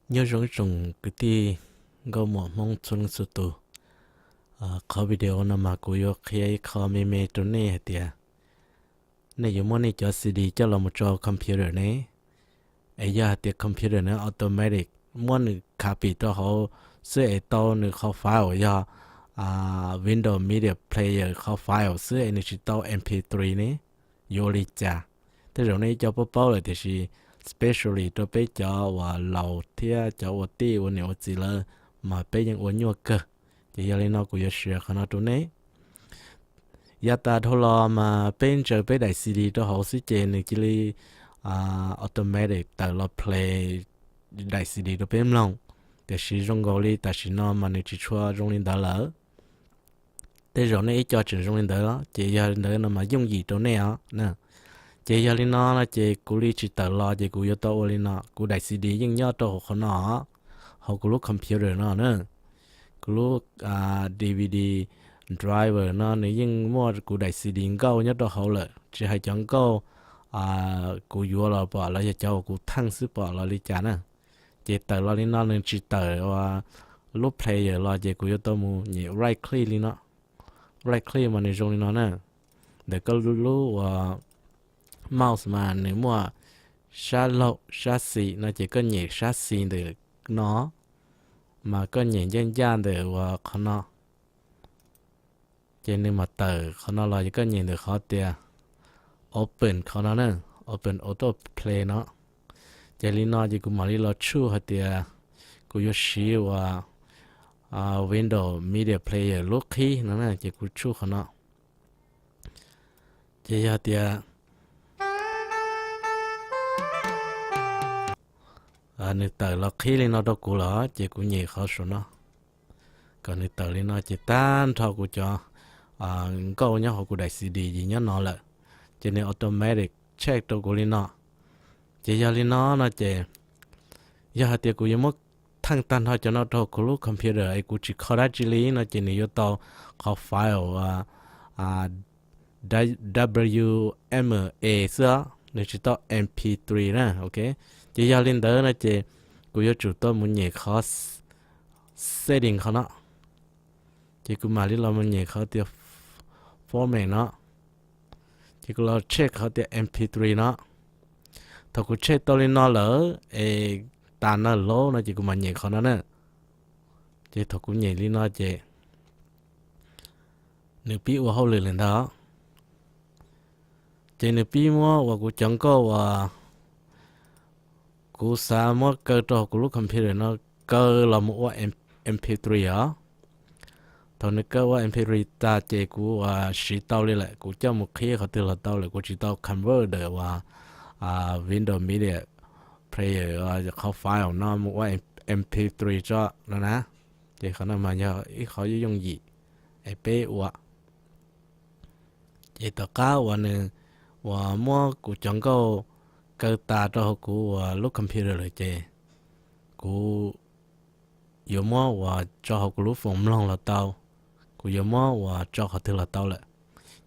Nyob zoo ib tsoom kwv tij nkauj muam Hmoob txhua leej txhua tus. Qhov video no mas kuv yuav qhia ib qho me me rau nej hais tias nej yuav muab nej cov C D coj los mus tso computer ne, es yog hais tias computer no automatic muab nws copy rau hauv xwb es tau nws qhov file uas yog Windows Media Player qhov file xwb es nws tsis tau M P three ne, yuav ua li cas? Tej zaum nej ib co paub paub lawm tiam sis specially rau peb cov uas laus thiab cov ua tij ua niam ua txiv lawm mas peb yeej ua nyuaj kawg. Ces yog li no kuv yuav share qhov no rau nej. Yav tas dhau los mas peb ntsaws peb daim C D rau hauv xwb ces nws cia li automatic tawm los play daim C D rau peb mloog. Tiam sis zoo nkaus li tam sim no mas nws tsis tshua zoo li ntawd lawm. Tej zaum nej ib co tseem zoo li ntawd los ces yog li ntawd no mas yooj yim rau nej os. Ces yog li no no ces kuv li tsis tawm los ces kuv yuav tau ua li no, kuv daim C D yeej nyob rau hauv qhov no, hauv kuv lub computer no na. Kuv lub D V D driver no nws yeej muaj kuv daim C D nkauj nyob rau hauv lawm, tsis hais cov nkauj kuv yuav los pom los yog cov uas kuv theej xwb pom los li cas na. Ces tawm los li no nws tsis tawm ua lub player los ces kuv yuav tau mus nyem right click li no. Right click mas nws zoo li no na. Ntawm koj lub ua mouse mas nws muaj sab laug sab xis no ces koj nyem sab xis ntawm no, mas koj nyem ncaj ncaj ntawm ua qhov no, ces nws mam tawm qhov no los. Ces koj nyem ntawm qhov tias open qhov no na, open auto play no. Ces li no ces kuv mam li los tshuj hais tias kuv yuav siv ua Windows Media Player lub qhib no na, ces kuv tshuj qhov no. Ces yog tias nws tawm los qhib li no rau kuv lawm ces kuv nyem qhov saum no kom nws tawm li no ces tag nrho kuv cov nkauj nyob hauv kuv daim C D ces nyob no lawm. Ces nws automatic check rau kuv li no. Ces yog li no no ces yog hais tias kuv yuav muab theej tag nrho cov no rau kuv lub computer es kuv tsis kho dab tsi li no ces nws yuav tau qhov file WMA xwb os, nws tsis tau M P three na, ok. Ces yog li ntawd no ces kuv yuav tsum tau mus nyem qhov setting qhov no. Ces kuv mam li los mus nyem qhov tias format no. Ces kuv los check qhov tias M P three no. Thaum kuv check tau li no lawm es tas na laub no ces kuv mam nyem qhov no na. Ces thaum kuv nyem li no ces nws pib ua hauj lwm lawm ntag. Ces nws pib muab uas kuv cov nkauj uas kuv xav muab kaw rau hauv kuv lub computer no kaw los mus ua M P three os. Thaum nws kaw ua M P three tas ces kuv uas siv tau li lawm, kuv coj mus qhib qhov twg los tau lawm, kuv tsis tau convert ntawm uas Windows Media Player qhov file no mus ua M P three tso no na. Ces qhov no mas yog ib qhov yooj yim es peb ua. Ces tom qab uas nws uas muab kuv cov nkauj kaw tas rau hauv kuv uas lub computer lawm ces kuv yuav muab uas tso hauv kuv lub foos mloog los tau, kuv yuav muab uas tso qhov twg los tau lawm.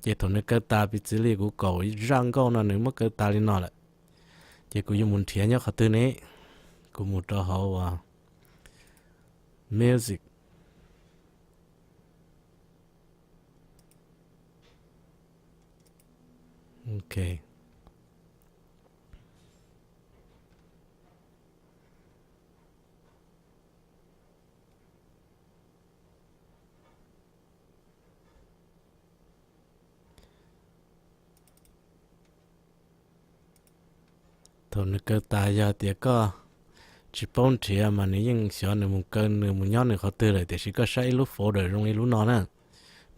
Ces thaum nws kaw tas piv txwv li kuv kaum zaj nkauj no nws muab kaw tas li no lawm, ces kuv yuav mus nrhiav nyob qhov twg ne? Kuv mus rau hauv uas music. Ok. Thaum nws kaw tas yog tias koj tsis paub nrhiav mas nws yeej xyov nws mus kaw nws mus nyob nws qhov twg lawm, tiam sis koj saib ib lub folder zoo li lub no na,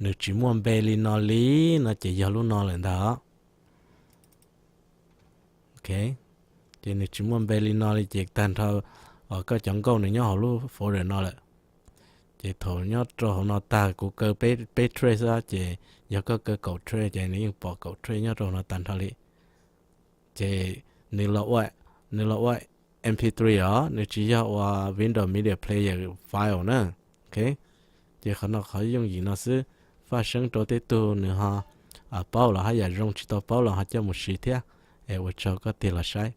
nws tsis muaj npe li no li no ces yog lub no lawm ntag. Ok, ces nws tsis muaj npe li no li ces tag nrho koj cov nkauj nws nyob hauv lub folder no lawm. Ces thaum nyob rau hauv no tag kuv kaw peb track xwb ces yog koj kaw kaum track ces nws yeej pom kaum track nyob rau hauv no tag nrho li. Ces nws los ua, nws los ua M P three os, nws tsis yog ua Windows Media Player file na. Ok, ces qhov no qhov yooj yim no xwb, faj seeb rau tej tug nws ho paub los haj yam zoo, tsis tau paub los ho coj mus siv thiab. Es ua tsaug koj tig los saib.